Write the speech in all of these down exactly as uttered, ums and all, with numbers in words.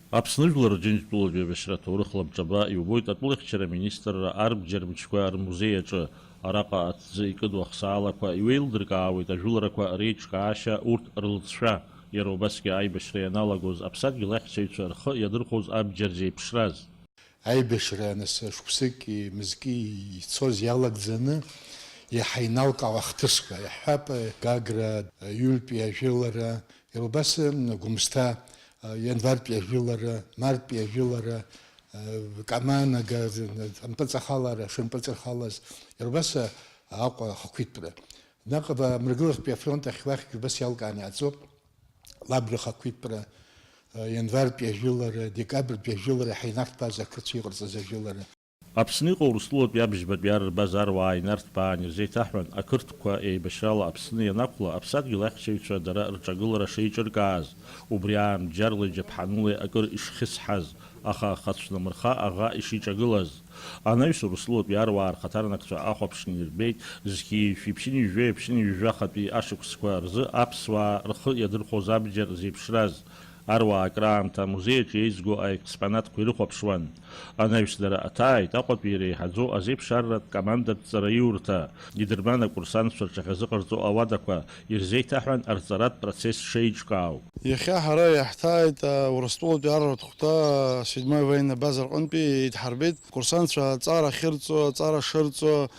Аԥсны жәлар Џьынџьтәылатәи аибашьра аҭоурых лабҿаба иубоит атәылахьчара аминистрра арбџьар мчқәа рмузеи аҿы. Араҟа аҭӡы икыду ахсаалақәа иеилдыркаауеит ажәыларақәа реиҿкаашьа, урҭ рлҵшәа, иара убасгьы аибашьра ианалагоз аԥсадгьыл ахьчаҩцәа рхы иадырхәоз абџьар зеиԥшраз. Аибашьра аныс шықәсыки мызки ицоз иалагӡаны иаҳа иналкаауа ахҭысқәа, иаҳҳәап, Гагра, ҩынтәи ажәылара, иара убас Гәымсҭа, ианвартәи ажәылара, мартәи ажәылара, Каманага, ампыҵахалара, шымпыҵахалаз, иара убас Аҟәа ахақәиҭтәра. Наҟ Мрагылахьтәи афронт ахь уахьгьы убас иалкааны иааӡоуп. Лабра ахақәиҭтәра, ианвартәи ажәылара, декабртәи ажәылара ҳаинарҭбааз ақырҭцәа иҟарҵаз ажәылара. Аԥсны иҟоу Урыстәылатәи абыжьбатәи ар рбаз аруаа инарҭбаан ирзеиҭаҳәан, ақырҭқәа еибашьрала Аԥсны ианақәла, аԥсадгьыл ахьчаҩцәа дара рҿагылара шеиҿыркааз, убри аан бџьарла иџьаԥҳанылеи акыр ишхьысҳаз, аха ахацәнымырха аӷа ишиҿагылаз. Анаҩс Урыстәылатәи аруаа рхаҭарнакцәа ахәаԥшны ирбеит, зқьи жәшәи ԥшьынҩажәи ԥшьынҩажәахатәи ашықәсқәа рзы аԥсуаа рхы иадырхәоз абџьар зеиԥшраз. Аруаа акраамҭа амузеи аҿы еизго аекспонатқәа ирыхәаԥшуан. Анаҩс дара аҭааит Аҟәатәи иреиҳаӡоу азеиԥшааратә командатә ҵараиурҭа, идырбан акурсантцәа рҿахьазыҟарҵо ауадақәа, ирзеиҭаҳәан арҵаратә процесс шеиҿкаау. Иахьа ҳара иаҳҭааит, а, Урыстәылатәи арратә хәҭа, а, седьмой военной база рҟынтәи еидҳарбеит. Курсантцәа аҵара ахьырҵо, аҵара шырҵо,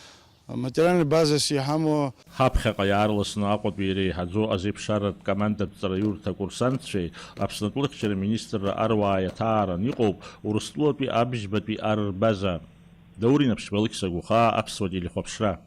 материальный базас иҳамоу. Ҳаԥхьаҟа иаарласны Аҟәатәи иреиҳаӡоу азеиԥшааратә командатә ҵараиурҭа акурсантцәеи Аԥсны атәылахьчара аминистрра аруааи аҭааран иҟоуп Урыстәылатәи абыжьбатәи ар рбаза. Даур Инаԥшьба, Алықьса Гәахаа, Аԥсуа телехәаԥшра.